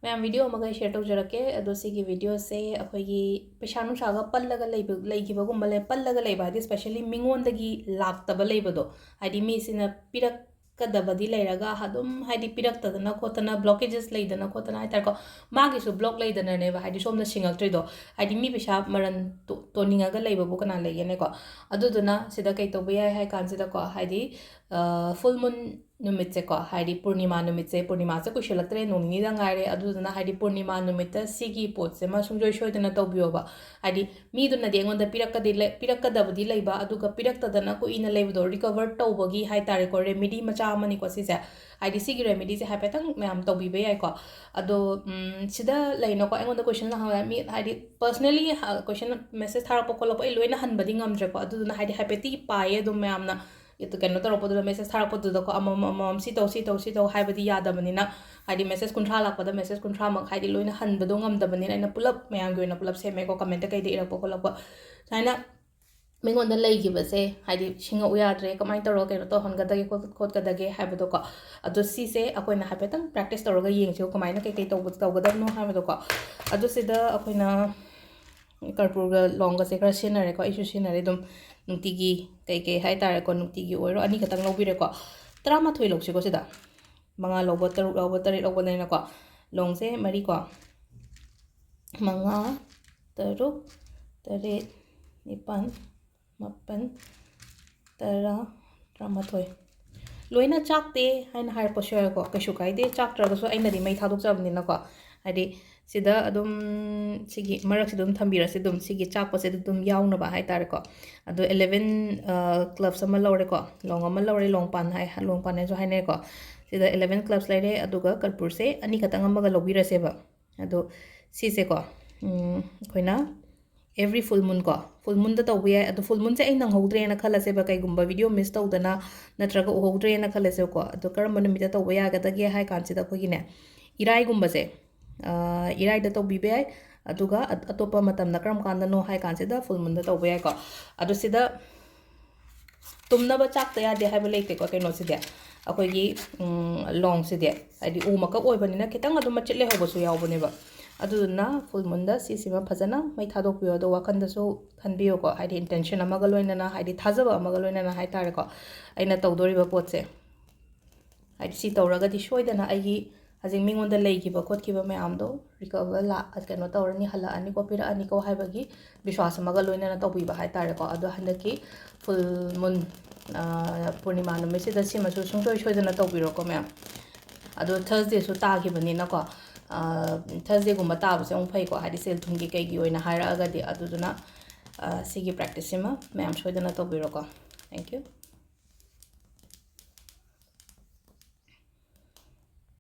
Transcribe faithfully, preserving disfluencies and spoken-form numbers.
ꯃꯌꯥꯝ, video ꯑꯃꯒ share ꯇꯧꯖꯔꯛꯀꯦ꯫ ꯑꯗꯣ ꯁꯤꯒꯤ videoꯁꯦ ꯑꯩꯈꯣꯏꯒꯤ ꯄꯩꯁꯥ ꯅꯨꯡꯁꯥꯒ ꯄꯜꯂꯒ ꯂꯩꯕ, ꯂꯩꯈꯤꯕꯒꯨꯝꯕ ꯂꯩ, ꯄꯜꯂꯒ ꯂꯩꯕ ꯍꯥꯏꯗꯤ specially ꯃꯤꯉꯣꯟꯗꯒꯤ ꯂꯥꯛꯇꯕ ꯂꯩꯕꯗꯣ, ꯍꯥꯏꯗꯤ ꯃꯤꯁꯤꯅ ꯄꯤꯔꯛꯀꯗꯕꯗꯤ ꯂꯩꯔꯒ ꯑꯗꯨꯝ ꯍꯥꯏꯗꯤ ꯄꯤꯔꯛꯇꯗꯅ ꯈꯣꯠꯇꯅ blockages ꯂꯩꯗꯅ ꯈꯣꯠꯇꯅ ꯍꯥꯏꯇꯥꯔꯦꯀꯣ, ꯃꯥꯒꯤꯁꯨ block ꯂꯩꯗꯅꯅꯦꯕ ꯍꯥꯏꯗꯤ ꯁꯣꯝꯗ ꯁꯤꯡꯉꯛꯇ꯭ꯔꯤꯗꯣ, ꯍꯥꯏꯗꯤ ꯃꯤ ꯄꯩꯁꯥ ꯃꯔꯟ ꯇꯣ-, ꯇꯣꯟꯅꯤꯡꯉꯒ ꯂꯩꯕꯕꯨ ꯀꯅꯥ ꯂꯩꯒꯦꯅꯦꯀꯣ꯫ ꯑꯗꯨꯗꯨꯅ ꯁꯤꯗ ꯀꯩ ꯇꯧꯕ ꯌꯥꯏ ꯍꯥꯏ ꯀꯥꯟꯁꯤꯗꯀꯣ, ꯍꯥꯏꯗꯤ full moon ꯅꯨꯃꯤꯠꯁꯦꯀꯣ, ꯍꯥꯏꯗꯤ ꯄꯨꯔꯅꯤꯃꯥ ꯅꯨꯃꯤꯠꯁꯦ, ꯄꯨꯔꯅꯤꯃꯥꯁꯦ ꯀꯨꯏꯁꯜꯂꯛꯇ꯭ꯔꯦ, ꯅꯣꯡ ꯅꯤꯅꯤꯗ ꯉꯥꯏꯔꯦ꯫ ꯑꯗꯨꯗꯨꯅ ꯍꯥꯏꯗꯤ ꯄꯨꯔꯅꯤꯃꯥ ꯅꯨꯃꯤꯠꯇ ꯁꯤꯒꯤ ꯄꯣꯠꯁꯦ ꯑꯃ ꯁꯨꯡꯁꯣꯏ ꯁꯣꯏꯗꯅ ꯇꯧꯕꯤꯌꯣꯕ꯫ ꯍꯥꯏꯗꯤ ꯃꯤꯗꯨꯅꯗꯤ ꯑꯩꯉꯣꯟꯗ ꯄꯤꯔꯛꯀꯗꯤ ꯂꯩ-, ꯄꯤꯔꯛꯀꯗꯕꯗꯤ ꯂꯩꯕ, ꯑꯗꯨꯒ ꯄꯤꯔꯛꯇꯗꯅ ꯀꯨꯏꯅ ꯂꯩꯕꯗꯣ recover ꯇꯧꯕꯒꯤ ꯍꯥꯏ ꯇꯥꯔꯦꯀꯣ, remedy ꯃꯆꯥ ꯑꯃꯅꯤꯀꯣ ꯁꯤꯁꯦ꯫ ꯍꯥꯏꯗꯤ ꯁꯤꯒꯤ remedyꯁꯦ ꯍꯥꯏꯐꯦꯠꯇꯪ ꯃꯌꯥꯝ ꯇꯧꯕꯤꯕ ꯌꯥꯏꯀꯣ꯫ ꯑꯗꯣ ꯎꯝ, ꯁꯤꯗ ꯂꯩꯅꯀꯣ, ꯑꯩꯉꯣꯟꯗ question ꯍꯪꯕ ꯃꯤ, ꯍꯥꯏꯗꯤ personally ꯍ-, question message ꯊꯥꯔꯛꯄ ꯈꯣꯠꯂꯛꯄ ꯑꯩ ꯂꯣꯏꯅ ꯍꯟꯕꯗꯤ ꯉꯝꯗ꯭ꯔꯦꯀꯣ꯫ ꯑꯗꯨꯗꯨꯅ ꯍꯥꯏꯗꯤ ꯍꯥꯏꯐꯦꯠꯇꯤ ꯄꯥꯏꯌꯦ ꯑꯗꯨꯝ ꯃꯌꯥꯝꯅ꯫ ꯀꯩꯅꯣ ꯇꯧꯔꯛꯄꯗꯨꯗ, message ꯊꯥꯔꯛꯄꯗꯨꯗꯀꯣ, ꯑꯃꯃꯝ ꯑꯃꯃꯝ ꯁꯤ ꯇꯧ, ꯁꯤ ꯇꯧ, ꯁꯤ ꯇꯧ ꯍꯥꯏꯕꯗꯤ ꯌꯥꯗꯕꯅꯤꯅ, ꯍꯥꯏꯗꯤ message ꯀꯨꯟꯊ꯭ꯔꯥ ꯂꯥꯛꯄꯗ message ꯀꯨꯟꯊ꯭ꯔꯥꯃꯛ ꯍꯥꯏꯗꯤ ꯂꯣꯏꯅ ꯍꯟꯕꯗꯣ ꯉꯝꯗꯕꯅꯤꯅ ꯑꯩꯅ ꯄꯨꯂꯞ ꯃꯌꯥꯝꯒꯤ ꯑꯣꯏꯅ ꯄꯨꯂꯞ ꯁꯦꯝꯃꯦꯀꯣ, commentꯇ ꯀꯩꯗ ꯏꯔꯛꯄ ꯈꯣꯠꯂꯛꯄ꯫ ꯁꯨꯃꯥꯏꯅ ꯃꯤꯉꯣꯟꯗ ꯂꯩꯈꯤꯕꯁꯦ ꯍꯥꯏꯗꯤ ꯁꯤꯡꯉꯛꯎ ꯌꯥꯗ꯭ꯔꯦ, ꯀꯃꯥꯏꯅ ꯇꯧꯔꯒ ꯀꯩꯅꯣ ꯇꯧꯍꯟꯒꯗꯒꯦ ꯈꯣꯠ-, ꯈꯣꯠꯀꯗꯒꯦ ꯍꯥꯏꯕꯗꯣꯀꯣ꯫ ꯑꯗꯣ ꯁꯤꯁꯦ ꯑꯩꯈꯣꯏꯅ ꯍꯥꯏꯐꯦꯠꯇꯪ practice ꯇꯧꯔꯒ ꯌꯦꯡꯁꯤꯀꯣ, ꯀꯃꯥꯏꯅ ꯀꯩꯀꯩ ꯇꯧꯕ, ꯇꯧꯒꯗꯕꯅꯣ ꯍꯥꯏꯕꯗꯣꯀꯣ꯫ ꯑꯗꯣ ꯁꯤꯗ ꯑꯩꯈꯣꯏꯅ ꯀꯔꯄꯨꯔꯒ ꯂꯣꯡꯒꯁꯦ ꯈꯔ ꯁꯤꯖꯤꯟꯅꯔꯦꯀꯣ, ꯑꯩꯁꯨ ꯁꯤꯖꯤꯟꯅꯔꯦ ꯑꯗꯨꯝ ꯅꯨꯡꯇꯤꯒꯤ, ꯀꯩꯀꯩ ꯍꯥꯏꯇꯥꯔꯦꯀꯣ, ꯅꯨꯡꯇꯤꯒꯤ ꯑꯣꯏꯔꯣ ꯑꯅꯤꯈꯛꯇꯪ ꯂꯧꯕꯤꯔꯦꯀꯣ꯫ ꯇꯔꯥꯃꯥꯊꯣꯏ ꯂꯧꯁꯤꯀꯣ ꯁꯤꯗ, ꯃꯉꯥ ꯂꯧꯕ, ꯇꯔꯨꯛ ꯂꯧꯕ, ꯇꯔꯦꯠ ꯂꯧꯕ ꯂꯩꯅꯀꯣ꯫ ꯂꯣꯡꯁꯦ ꯃꯔꯤꯀꯣ, ꯃꯉꯥ, ꯇꯔꯨꯛ, ꯇꯔꯦꯠ, ꯅꯤꯄꯥꯜ, ꯃꯥꯄꯜ, ꯇꯔꯥ, ꯇꯔꯥꯃꯥꯊꯣꯏ꯫ ꯂꯣꯏꯅ ꯆꯥꯛꯇꯦ ꯍꯥꯏꯅ ꯍꯥꯏꯔꯛꯄꯁꯨ ꯌꯥꯎꯋꯦꯀꯣ, ꯀꯩꯁꯨ ꯀꯥꯏꯗꯦ, ꯆꯥꯛꯇ꯭ꯔꯒꯁꯨ ꯑꯩꯅꯗꯤ ꯃꯩ ꯊꯥꯗꯣꯛꯆꯕꯅꯤꯅꯀꯣ꯫ ꯍꯥꯏꯗꯤ ꯁꯤꯗ ꯑꯗꯨꯝ ꯁꯤꯒꯤ ꯃꯔꯛꯁꯤꯗ ꯑꯗꯨꯝ ꯊꯝꯕꯤꯔꯁꯤ, ꯑꯗꯨꯝ ꯁꯤꯒꯤ ꯆꯥꯛꯄꯁꯦ ꯑꯗꯨꯝ ꯌꯥꯎꯅꯕ ꯍꯥꯏꯇꯥꯔꯦꯀꯣ꯫ ꯑꯗꯣ eleven clubs ꯑꯃ ꯂꯧꯔꯦꯀꯣ, ꯂꯣꯡ ꯑꯃ ꯂꯧꯔꯦ, ꯂꯣꯡ ꯄꯥꯟ ꯍꯥꯏ, ꯂꯣꯡ ꯄꯥꯟ ꯍꯥꯏꯁꯨ ꯍꯥꯏꯅꯔꯦꯀꯣ꯫ ꯁꯤꯗ eleven clubs ꯂꯩꯔꯦ, ꯑꯗꯨꯒ ꯀꯔꯄꯨꯔꯁꯦ ꯑꯅꯤꯈꯛꯇꯪ ꯑꯃꯒ ꯂꯧꯕꯤꯔꯁꯦꯕ꯫ ꯑꯗꯣ ꯁꯤꯁꯦꯀꯣ, ꯎꯝ, ꯑꯩꯈꯣꯏꯅ every full moon ꯀꯣ, full moonꯗ ꯇꯧꯕ ꯌꯥꯏ꯫ ꯑꯗꯣ full moonꯁꯦ ꯑꯩ ꯅꯪꯍꯧꯗ꯭ꯔꯦꯅ ꯈꯜꯂꯁꯦꯕ, ꯀꯩꯒꯨꯝꯕ video miss ꯇꯧꯗꯅ ꯅꯠꯇ꯭ꯔꯒ ꯎꯍꯧꯗ꯭ꯔꯦꯅ ꯈꯜꯂꯁꯦꯕꯀꯣ꯫ ꯑꯗꯣ ꯀꯔꯝꯕ ꯅꯨꯃꯤꯠꯇ ꯇꯧꯕ ꯌꯥꯒꯗꯒꯦ ꯍꯥꯏ ꯀꯥꯟꯁꯤꯗ ꯑꯩꯈꯣꯏꯒꯤꯅꯦ, ꯏꯔꯥꯏꯒꯨꯝꯕꯁꯦ, ꯑ, ꯏꯔꯥꯏꯗ ꯇꯧꯕꯤꯕ ꯌꯥꯏ꯫ ꯑꯗꯨꯒ ꯑꯠ-, ꯑꯇꯣꯞꯄ ꯃꯇꯝꯗ ꯀꯔꯝ ꯀꯥꯟꯗꯅꯣ ꯍꯥꯏ ꯀꯥꯟꯁꯤꯗ full moonꯗ ꯇꯧꯕ ꯌꯥꯏꯀꯣ꯫ ꯑꯗꯣ ꯁꯤꯗ ꯇꯨꯝꯅꯕ ꯆꯥꯛꯇ ꯌꯥꯗꯦ ꯍꯥꯏꯕ ꯂꯩꯇꯦꯀꯣ ꯀꯩꯅꯣꯁꯤꯗꯤ꯫ ꯑꯩꯈꯣꯏꯒꯤ ꯂꯣꯡꯁꯤꯗꯤ ꯍꯥꯏꯗꯤ ꯎ ꯃꯀꯛ ꯑꯣꯏꯕꯅꯤꯅ ꯈꯤꯇꯪ ꯑꯗꯨꯝ ꯃꯆꯤꯠ ꯂꯩꯍꯧꯕꯁꯨ ꯌꯥꯎꯕꯅꯦꯕ꯫ ꯑꯗꯨꯗꯨꯅ ꯐꯨꯜ ꯃꯨꯟꯗ ꯁꯤꯁꯤꯃ ꯐꯖꯅ ꯃꯩ ꯊꯥꯗꯣꯛꯄꯤꯌꯣ꯫ ꯑꯗꯣ ꯋꯥꯈꯟꯗꯁꯨ ꯈꯟꯕꯤꯌꯨꯀꯣ, ꯍꯥꯏꯗꯤ ꯏꯟꯇꯦꯟꯁꯟ ꯑꯃꯒ ꯂꯣꯏꯅꯅ, ꯍꯥꯏꯗꯤ ꯊꯥꯖꯕ ꯑꯃꯒ ꯂꯣꯏꯅꯅ ꯍꯥꯏꯇꯥꯔꯦꯀꯣ, ꯑꯩꯅ ꯇꯧꯗꯣꯔꯤꯕ ꯄꯣꯠꯁꯦ꯫ ꯍꯥꯏꯗꯤ ꯁꯤ ꯇꯧꯔꯒꯗꯤ ꯁꯣꯏꯗꯅ ꯑꯩꯒꯤ ꯍꯧꯖꯤꯛ ꯃꯤꯉꯣꯟꯗ ꯂꯩꯈꯤꯕ ꯈꯣꯠꯈꯤꯕ ꯃꯌꯥꯝꯗꯣ ꯔꯤꯀꯕꯔ ꯂꯥꯛ ꯀꯩꯅꯣ ꯇꯧꯔꯅꯤ, ꯍꯜꯂꯛꯑꯅꯤꯀꯣ, ꯄꯤꯔꯛꯑꯅꯤꯀꯣ ꯍꯥꯏꯕꯒꯤ ꯕꯤꯁ꯭ꯋꯥꯁ ꯑꯃꯒ ꯂꯣꯏꯅꯅ ꯇꯧꯕꯤꯕ ꯍꯥꯏꯇꯥꯔꯦꯀꯣ꯫ ꯑꯗꯣ ꯍꯟꯗꯛꯀꯤ ꯐꯨꯜ ꯃꯨꯟ ꯄꯨꯔꯅꯤꯃꯥ ꯅꯨꯃꯤꯠꯁꯤꯗ ꯁꯤꯃꯁꯨ ꯁꯨꯡꯁꯣꯏ ꯁꯣꯏꯗꯅ ꯇꯧꯕꯤꯔꯣꯀꯣ ꯃꯌꯥꯝ꯫ ꯑꯗꯣ ꯊꯔꯁꯗꯦꯁꯨ ꯇꯥꯈꯤꯕꯅꯤꯅꯀꯣ, ꯊꯔꯁꯗꯦꯒꯨꯝꯕ ꯇꯥꯕꯁꯦ ꯑꯃꯨꯛ ꯐꯩꯀꯣ, ꯍꯥꯏꯗꯤ ꯁꯦꯜ ꯊꯨꯝꯒꯤ ꯀꯩꯒꯤ ꯑꯣꯏꯅ ꯍꯥꯏꯔꯛꯑꯒꯗꯤ꯫ ꯑꯗꯨꯗꯨꯅ ꯑ, ꯁꯤꯒꯤ ꯄ꯭ꯔꯦꯛꯇꯤꯁꯁꯤꯃ ꯃꯌꯥꯝ ꯁꯣꯏꯗꯅ ꯇꯧꯕꯤꯔꯣꯀꯣ꯫ Thank you꯫